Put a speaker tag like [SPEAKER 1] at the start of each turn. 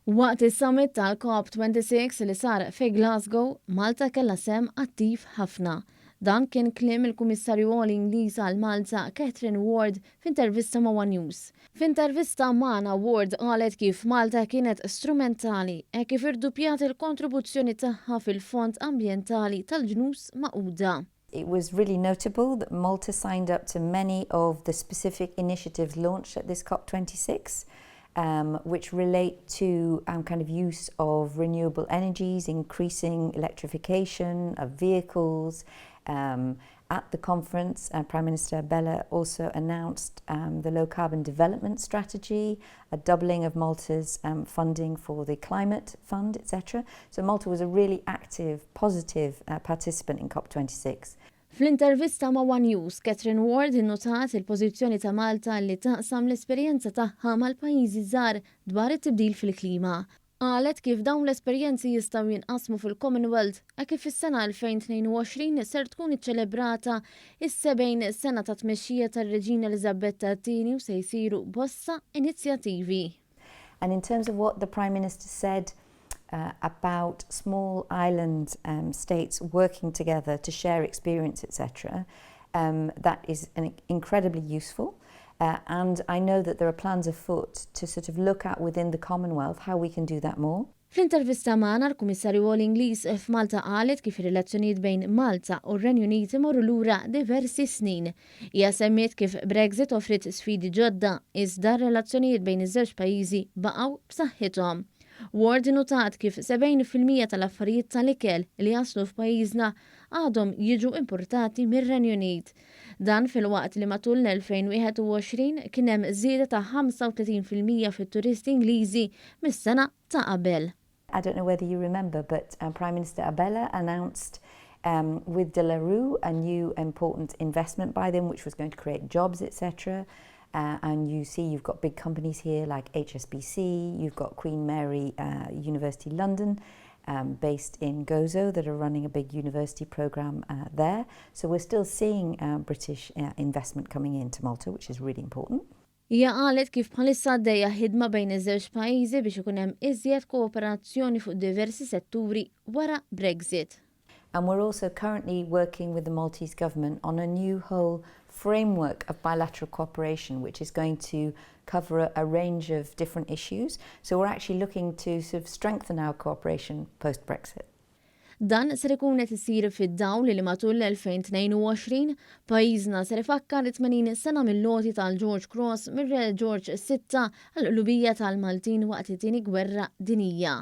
[SPEAKER 1] Waqt is-summit tal-COP26 li sar fi Glasgow, Malta kellha sehem attiv ħafna. Dan kien kliem il-Kummissarju Għoli Ingliż għal Malta, Catherine Ward, f'intervista ma' One News. F'intervista magħna Ward qalet kif Malta kienet strumentali hekk kif irdupjat il-kontribuzzjoni tagħha fil-Fond Ambjentali tal-Ġnus Magħquda.
[SPEAKER 2] It was really notable that Malta signed up to many of the specific initiatives launched at this COP26, which relate to kind of use of renewable energies, increasing electrification of vehicles. At the conference, Prime Minister Abela also announced the low carbon development strategy, a doubling of Malta's funding for the climate fund, etc. So Malta was a really active, positive participant in COP26.
[SPEAKER 1] Fl-intervista ma' One News, Catherine Ward innotat il-pożizzjoni ta' Malta li taqsam l-esperjenza tagħha mal-pajjiżi żgħar dwar it-tibdil fil-klima. Qalet kif dawn l-esperjenzi jistgħu jinqasmu fil-Commonwealth hekk kif fis-sena 2022 ser tkun iċċelebrata is-70 sena ta' tmexxija tar-Reġina Eliżabetta II u se jsiru bosta inizjattivi.
[SPEAKER 2] And in terms of what the Prime Minister said about small island states working together to share experience, etc., that is an incredibly useful. And I know that there are plans afoot to sort of look at within the Commonwealth how we can do that more.
[SPEAKER 1] Fl-intervista magħna l-Kummissarju Għoli Ingliż f'Malta qalet kif ir-relazzjonijiet bejn Malta u r-Renju Unit imorru lura diversi snin. Hija semmiet kif Brexit offrit sfidi ġodda iżda r-relazzjonijiet bejn iż-żewġ pajjiżi baqgħu b'saħħithom. Ward notat kif 70% tal-affarijiet tal-ikel li jaslu f'pajjiżna għadhom jiġu importati mir-Renju Unit. Dan filwaqt li matul l-2021 kien hemm żieda ta' 35% fit-turisti Ingliżi mis-sena ta' qabel.
[SPEAKER 2] I don't know whether you remember, but Prime Minister Abela announced with De La Rue a new important investment by them, which was going to create jobs, etc. And you see you've got big companies here like HSBC, you've got Queen Mary University London, based in Gozo that are running a big university program there. So we're still seeing British investment coming into Malta, which is really important.
[SPEAKER 1] Hija qalet kif bħalissa għaddejja ħidma bejn iż-żewġ pajjiżi biex ikun hemm iżjed kooperazzjoni fuq diversi setturi wara Brexit.
[SPEAKER 2] And we're also currently working with the Maltese government on a new whole framework of bilateral cooperation, which is going to cover a range of different issues. So we're actually looking to sort of strengthen our cooperation post-Brexit.
[SPEAKER 1] Dan ser ikun qed isir fid-dawl li matul l-2022 pajjiżna ser ifakkar 80 sena mill-għoti tal-George Cross mir-Re George VI għall-qlubija tal-Maltin waqt it-tieni gwerra dinjija.